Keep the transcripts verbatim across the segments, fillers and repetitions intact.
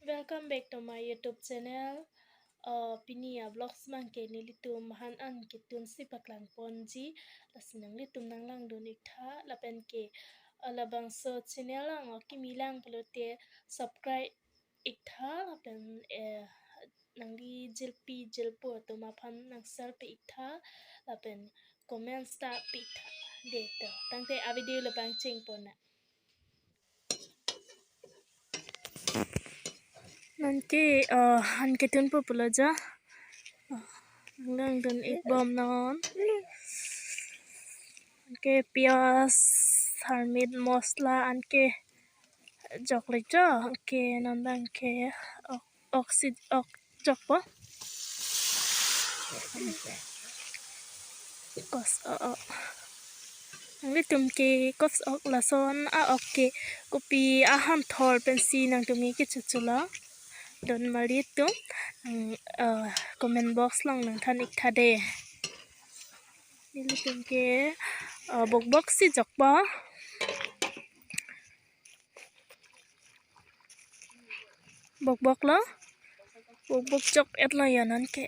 Welcome back to my YouTube channel. Uh, pini a vlogs abang ke nelitum han an ketun si paklang ponji. Lasi nanglitum nanglangdun iktha lapen ke, uh, labangso channel along, uh, kimi lang pulote subscribe iktha lapen, eh, nangli jirpi jirpo atum aphan nang share pi iktha lapen comments ta pi iktha. De to, tangte a video labang cheng pon nang. Non ke, uh, han ketun po pulo jo. Uh, nanglangdun ik bom non. Anke piyaj, tharmit, mosla anke joklo jo. Anke non abang ke ok, ok si ok jokpo. Kos, oh, oh. Nanglitum ke kos ok lason a ok ke kopi ahan thor pensi nangtum ke chuchulo. Don mali tum, nang, uh, comment box along nangthan iktha de. Nelitum ke, uh, bokbok si jokpo. Bokbok lo. Bokbok jok et lo ya non ke.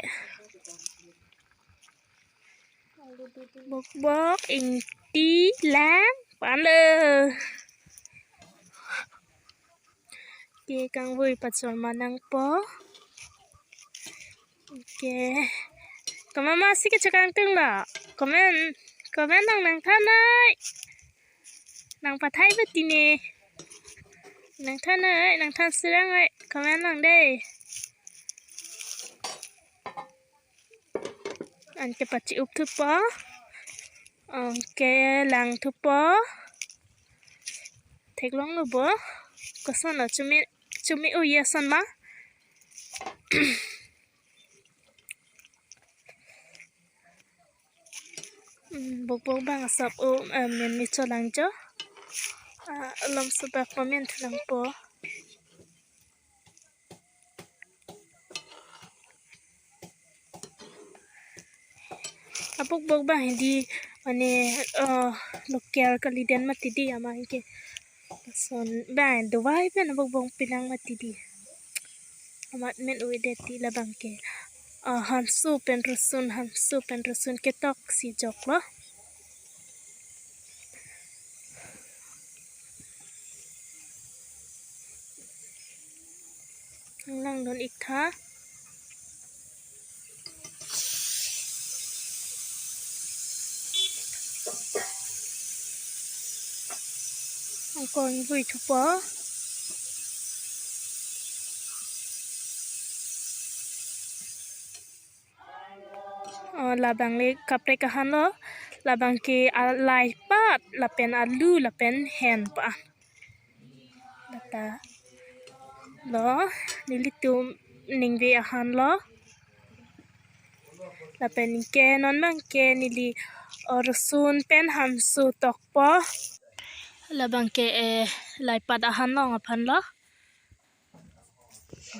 Bokbok, ingti, lang, palo. Ke kangvui pachor ma nangpo. Ke. Komat ma si kechekangtung lo. Comment, comment nang nangthan noi. Nang pathai ba tine. Nangthan noi, nangthan surang noi. Comment nang de. Anke pachi-up thupo. Anke lang thupo. Theklonglo bo. Koson lo chumi, chumi uye son ma. Hmm, bokbok abang asap o, eh, men mi cholang jo. Ah, alam sabak pamen thunangpo. Abokbok abang hedi, mane, eh, local kali den mati di amat ke. Son abang dovai pen abokbok pinang mati di. Amat men ui det ti labang ke. Ah, hanso pen rosun, hanso pen rosun ketok si joklo. Nanglangdun iktha. Angkong vui thupo. Oh, labang le kaprek ahan lo, labang ke, ah, laipat lapen alu lapen hen pa. Lata lo, nelitum ningve ahan lo. Lapen ke non abang ke neli, oh, rosun pen hanso tokpo. Labang ke, eh, laipat ahan long aphan lo.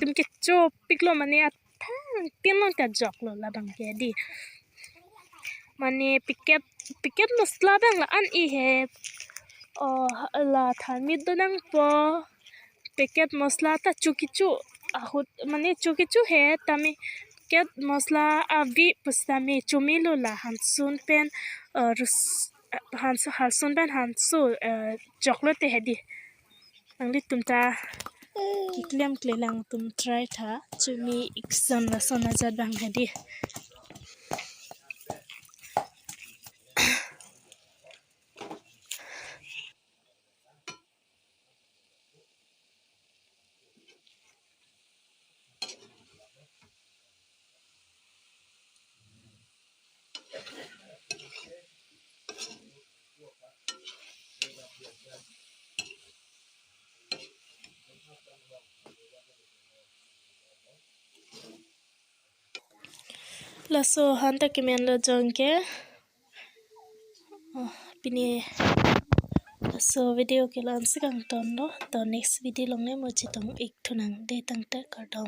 Tum kechopik lo mane athang tin long ta joklo labang ke di. Mane packet, packet mosla abang la-an ihet. Oh, la tharmit do nangpo. Packet mosla ta chokicho ahut mane chokicho he tame packet mosla avi pusitame chomilo la hansun pen, eh, rus-, hanso, hansun pen hanso, eh, joklo te hedi. Nanglitum ta keklem kle lang tum try tha. Chomi ikson lason ajat abang hedi. Laso ahan ta kemenlo jong ke. Oh, pini laso video ke la-an si kangtonlo. To next video along ne mo chetong ik thunang de tangte kardom.